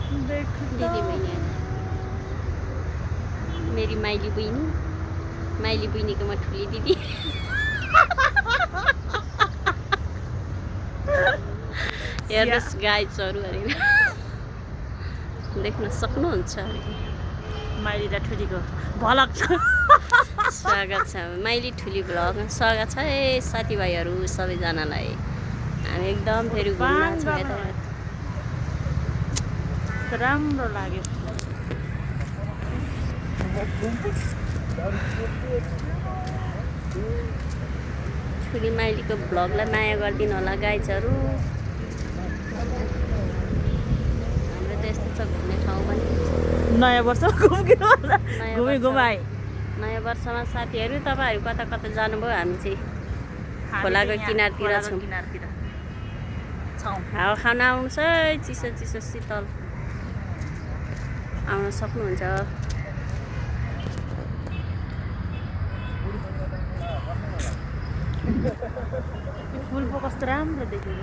दिदी बहिनी मेरी माइली बहिनीको म ठुली दिदी हेर्नुहोस् गाइजहरू अरे देख्न सक्नुहुन्छ अरे माइली र ठुलीको भलक छ। स्वागत छ माइली ठुली भ्लगमा स्वागत छ है साथीभाइहरू सबैजनालाई। हामी एकदम फेरि घुम्न छौँ यता राम्रो लाग्यो। छोरी माइलीको भ्लगलाई माया गरिदिनु होला गाइजहरू। हाम्रो त यस्तो छ घुम्ने ठाउँ पनि। नयाँ वर्ष घुमाइ नयाँ वर्षमा साथीहरू तपाईँहरू कता कता जानुभयो? हामी चाहिँ खोलाको किनारतिर छौँ। हावा खान आउनुहोस् है, चिसो चिसो शीतल आउन सक्नुहुन्छ। फुल पो कस्तो राम्रो देख्यो।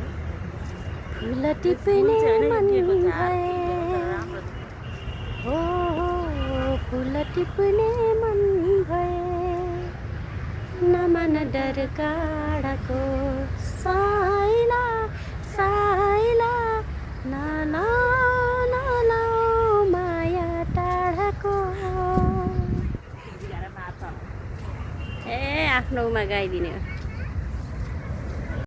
फुल टिप्ने मन भए हो फुल टिप्ने मन भए नमान डर काँडाको साइला साइला नलाऊ माया टाढाको। ए आफ्नोमा गाइदिने हो।